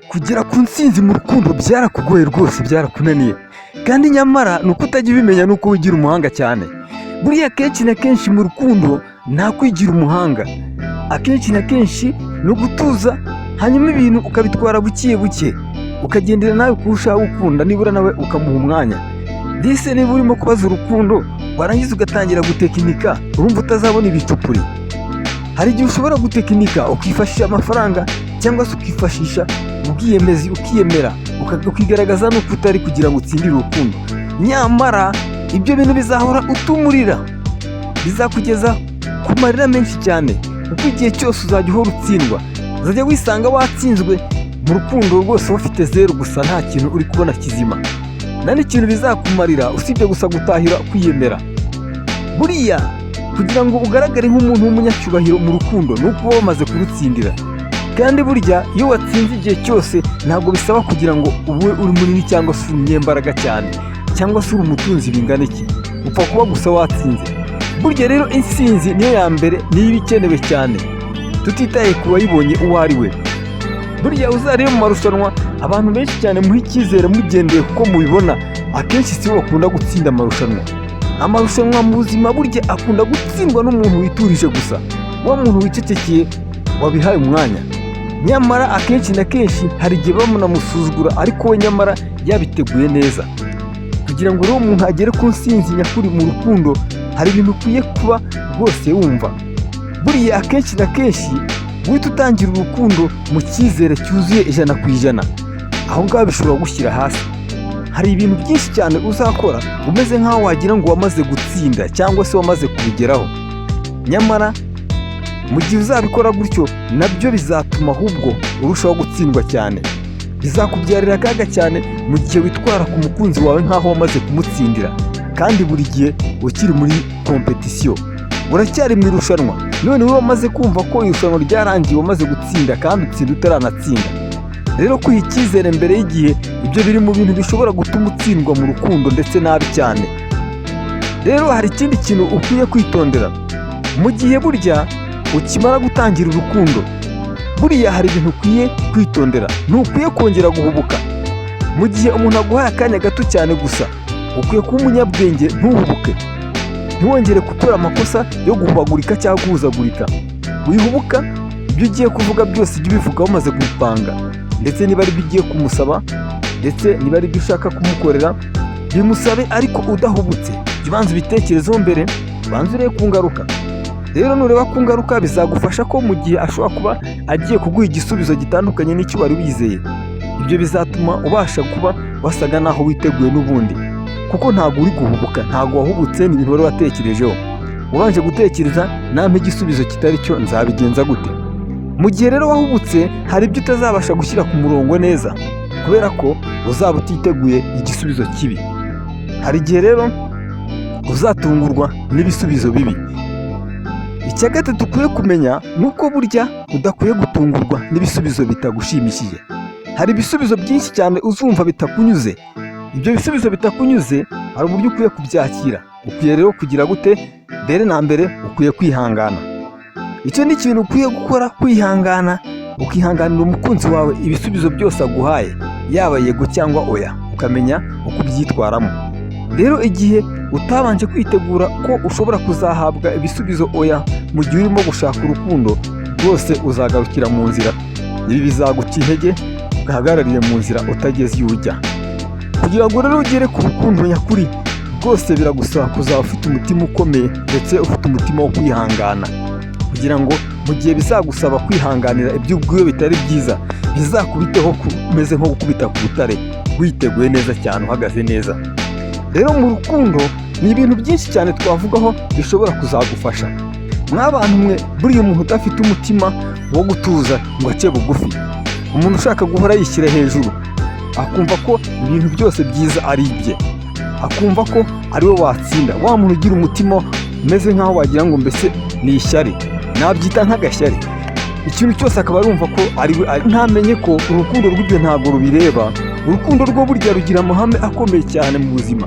Kugera ku ntsinzi mu rukundo byarakugoye rwose, byarakunaniye, kandi nyamara ni uko utajya ubimenya, ni uko wigira umuhanga cyane. Buriya kenshi na kenshi mu rukundo nta kwigira umuhanga, akenshi na kenshi ni ugutuza, hanyuma ibintu ukabitwara buke buke, ukagendera nawe kurushaho gukunda, nibura nawe ukamuha umwanya. Ndetse niba urimo kubaza urukundo, warangiza ugatangira gutekinika, urumva utazabona ibicupuri. Hari igihe ushobora gutekinika ukifashisha amafaranga cyangwa se ukifashisha ubwiyemezi, ukiyemera, ukigaragaza n'uko utari kugira ngo utsindire urukundo. Nyamara ibyo bintu bizahora utumurira, bizakugeza ku marira menshi cyane, kuko igihe cyose uzajya uhora utsindwa, uzajya wisanga watsinzwe mu rukundo rwose, ufite zeru gusa, nta kintu uri kubona kizima, nta n'ikintu bizakumarira usibye gusa gutahira kwiyemera. Buriya kugira ngo ugaragare nk'umuntu w'umunyacyubahiro mu rukundo ni uko uba wamaze kurutsindira. Kandi burya iyo watsinze igihe cyose, ntabwo bisaba kugira ngo ube uri munini cyangwa se uri umunyembaraga cyane cyangwa se uri umutunzi bingana iki, upfa kuba gusa watsinze. Burya rero intsinzi niyo ya mbere, niyo iba ikenewe cyane, tutitaye ku wayibonye uwo ari we. Burya uzarebe mu marushanwa, abantu benshi cyane muha icyizere mugendeye kuko mubibona, akenshi si bo bakunda gutsinda amarushanwa. Amarushanwa mu buzima burya akunda gutsindwa n'umuntu witurije gusa, wa muntu wicecekeye, wabihaye umwanya. Nyamara akenshi na kenshi hari igihe bamunamusuzugura, ariko we nyamara yabiteguye neza. Kugira ngo rero umuntu agere ku ntsinzi nyakuri mu rukundo, hari ibintu ukwiye kuba rwose wumva. Buriya akenshi na kenshi guhita utangira urukundo mu cyizere cyuzuye 100%, aho ngaho bishobora gushyira hasi. Hari ibintu byinshi cyane uzakora umeze nk'aho wagira ngo wamaze gutsinda cyangwa se wamaze kubigeraho. Nyamara mu gihe uzabikora gutyo, nabyo bizatuma ahubwo urushaho gutsindwa cyane, bizakubyarira akaga cyane mu gihe witwara ku mukunzi wawe nk'aho wamaze kumutsindira, kandi buri gihe ukiri muri compétition, uracyari mu irushanwa. None wowe wamaze kumva ko irushanwa ryarangiye, wamaze gutsinda, kandi utsinda utaranatsinda. Rero kwiha icyizere mbere y'igihe, ibyo biri mu bintu bishobora gutuma utsindwa mu rukundo, ndetse nabi cyane. Rero hari ikindi kintu ukwiye kwitondera mu gihe burya ukimara gutangira urukundo. Buriya hari ibintu ukwiye kwitondera: ntukwiye kongera guhubuka. Mu gihe umuntu aguhaye akanya gato cyane gusa, ukwiye kuba umunyabwenge, ntuhubuke, ntiwongere gukora amakosa yo guhubagurika cyangwa guhuzagurika. Wihubuka, ibyo ugiye kuvuga byose jya ubivuga wamaze kubipanga, ndetse niba ari ibyo ugiye kumusaba, ndetse niba ari ibyo ushaka kumukorera, bimusabe ariko udahubutse. Jya ubanza ubitekerezeho mbere, ubanze urebe ku ngaruka. Rero nureba ku ngaruka, bizagufasha ko mu gihe ashobora kuba agiye kuguha igisubizo gitandukanye n'icyo wari wizeye, ibyo bizatuma ubasha kuba wasaga naho witeguye n'ubundi, kuko ntabwo uri guhubuka, ntabwo wahubutse, ni ibintu wari watekerejeho, ubanje gutekereza: nampa igisubizo kitari cyo nzabigenza gute? Mu gihe rero wahubutse, hari ibyo utazabasha gushyira ku murongo neza, kubera ko uzaba utiteguye igisubizo kibi. Hari igihe rero uzatungurwa n'ibisubizo bibi. Icya gatatu ukwiye kumenya ni uko burya udakwiye gutungurwa n'ibisubizo bitagushimishije. Hari ibisubizo byinshi cyane uzumva bitakunyuze. Ibyo bisubizo bitakunyuze, hari uburyo ukwiye kubyakira. Ukwiye rero kugira gute? Mbere na mbere ukwiye kwihangana. Icyo ni ikintu ukwiye gukora, kwihangana, ukihanganira umukunzi wawe ibisubizo byose aguhaye, yaba yego cyangwa oya, ukamenya uko ubyitwaramo. Rero igihe utabanje kwitegura ko ushobora kuzahabwa ibisubizo oya mu gihe urimo gushaka urukundo, rwose uzagarukira mu nzira. Ibi bizaguca intege, ugahagararire mu nzira utageze iyo ujya. Kugira ngo rero ugere ku rukundo nyakuri, rwose biragusaba kuzaba ufite umutima ukomeye, ndetse ufite umutima wo kwihangana, kugira ngo mu gihe bizagusaba kwihanganira ibyo ubwiwe bitari byiza, bizakubiteho umeze nko gukubita ku rutare, witeguye neza cyane, uhagaze neza. Rero mu rukundo ni ibintu byinshi cyane twavugaho bishobora kuzagufasha. Mw'abantu mwe, buriya umuntu udafite umutima wo gutuza ngo ace bugufi, umuntu ushaka guhora yishyira hejuru, akumva ko ibintu byose byiza ari ibye, akumva ko ari we watsinda, wa muntu ugira umutima umeze nk'aho wagira ngo mbese ni ishyari, nabyita nk'agashyari, ikintu cyose akaba yumva ko ari we, ntamenye ko urukundo rw'ibyo ntabwo rubireba. Urukundo rwo burya rugira amahame akomeye cyane mu buzima.